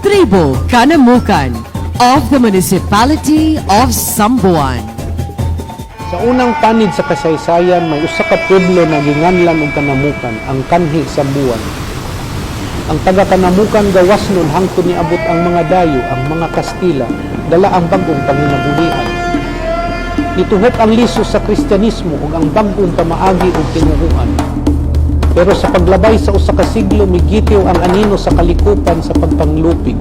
Tribo Kanamukan of the Municipality of Samboan. Sa unang panid sa kasaysayan, may usa ka pueblo na ginganlan og Kanamukan, ang kanhi sa buwan. Ang taga Kanamukan gawas nun hangtod niabot ang mga dayo, ang mga Kastila, dala ang bag-ong panginabuhian. Nituhok ang liso sa Kristyanismo ug ang bag-ong pamaagi og tinuhuan. Pero sa paglabay sa usa ka siglo, migitiw ang anino sa kalikupan sa pagpanglupig.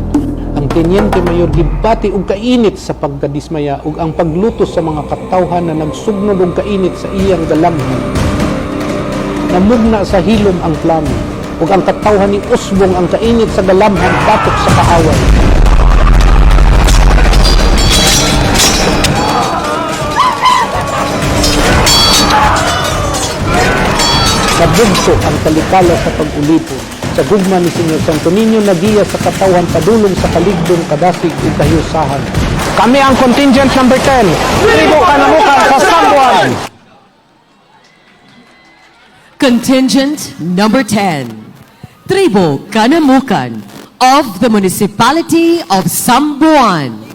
Ang tenyente mayor gibati og kainit sa pagkadismaya ug ang paglutos sa mga katawhan na nagsugnod og kainit sa iyang galamhan. Namugna sa hilom ang plano ug ang katawhan ni usbong ang kainit sa galamhan batok sa kaaway. Nabugso ang talikala sa pag-ulipon. Sa gugma ni Senyor Santo Niño, nagiya sa katawhan padulong sa kaligdong, kadasig ug kahiusahan. Kami ang contingent number 10. Tribo Kanamukan sa Samboan. Contingent number 10, Tribo Kanamukan of the Municipality of Samboan.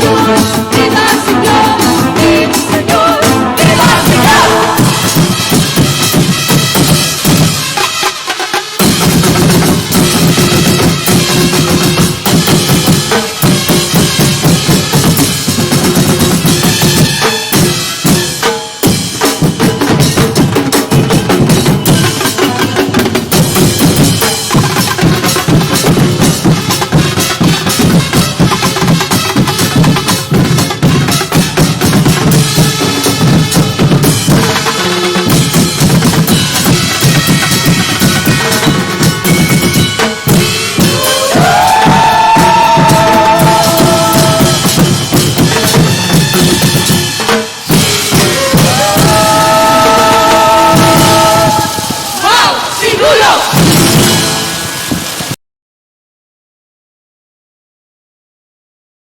Thank